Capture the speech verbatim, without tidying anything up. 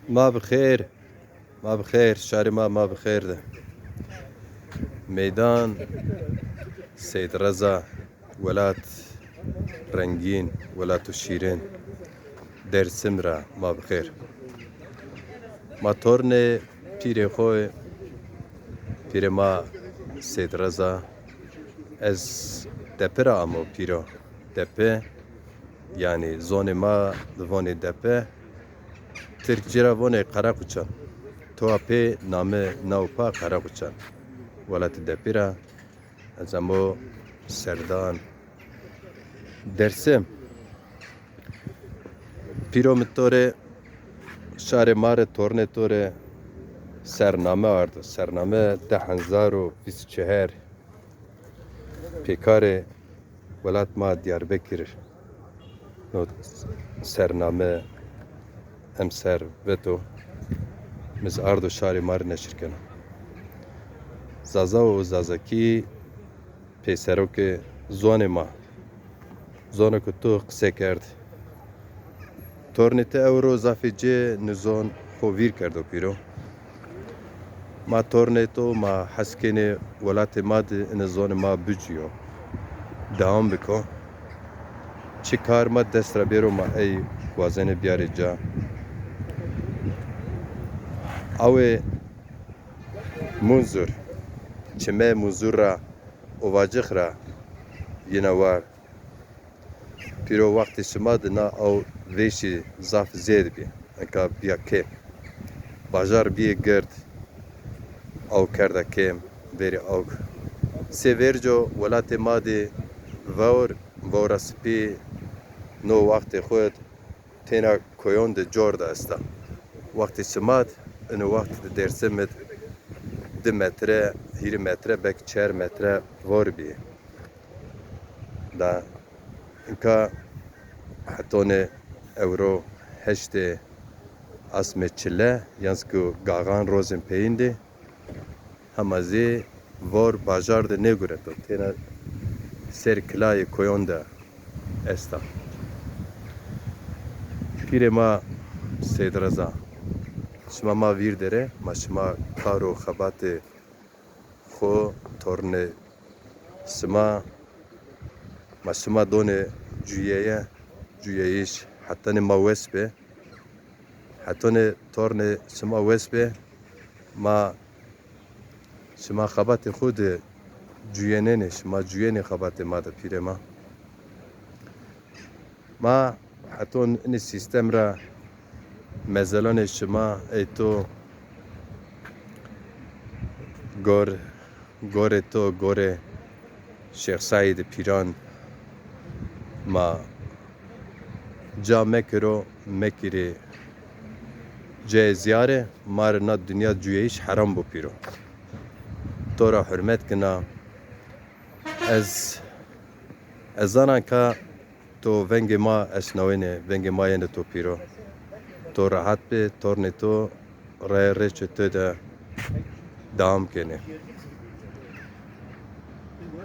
Ma bi xêr, ma bi xêr, şarê ma, ma bi xêr de. Meydan Seyd Reza, welat rengîn, welato şîrin, Dêrsim ra ma bi xêr. Ma tornê pîrê xo, pîrê ma Seyd Reza, ez Depe ra amo pîro. Depe, yanî zonê ma di vonê Depe, Tirkçî ra vonê Qerequçan. Toa pê name naw pa Qerequçan. Welatê Depî ra ez amo serdan Dêrsim. Pîro mi to rê, şarê ma rê, tornê to rê sername ardo. Sername di hezar û vîst û çar pêkarê welat ma Diyarbekir no sername emser veto, mi zî ardo şarê ma rê neşir keno. Zaza û Zazakî peyseroke zonê ma, zonê ku to qise kerd. Tornê ti ewro zafê ci nizon xo vîr kerdo pîro. Ma tornê to, ma hes kenê welatê ma de ine zonê ma bicîyo, dewam biko. Çi kar ma dest ra bêro, ma ey wazenê biyarê ca. Awê Munzur, çimê Munzur ra, Ovacix ra yena war. Pîro, wextê şima de na aw vêşî zaf zêd bî. Nika bîya kêm. Bajar bîyê gird, aw kerda kêm, verî awk. Sê verco welatê ma de vewr, vewra spî, no wextê xwu de têna koyon de cor de esta. Wextê şima de, ino wext de Dêrsim de di metre, hîrê metre, belkî çar metre vewr bîyê. Da inka hetonê ewro heştê asmê çile, yan zî ku gaxan rozên peyîn de, hema zî vewr bajar de nêgureto, têna ser kilayê koyon de esta. Pîrê ma Seyd Reza, şima ma vîr der ê, ma şima kar û xebatê xo, tornê şima, ma şima donê cuyeye, cuyeyîş, hetanê ma wes bê, hetanê tornê şima wes bê, ma şima xebatê xo de cuyenenê, şima cuyenê xebatê ma de, pîrê ma. Ma heton inê sîstem ra mezelonê şima, ey to gor, gorê to, gorê Şêx Seîdê Pîran ma ca mekiro, mekirê cayê zîyarê, ma rê na dinya cuyeyîş heram bo pîro. To ra hurmet kena. Ez, ez zana ka to vengê ma eşnawêne, vengê ma yenê to pîro. To rehet bê, tornê to rê rêçê to de dewam kenê.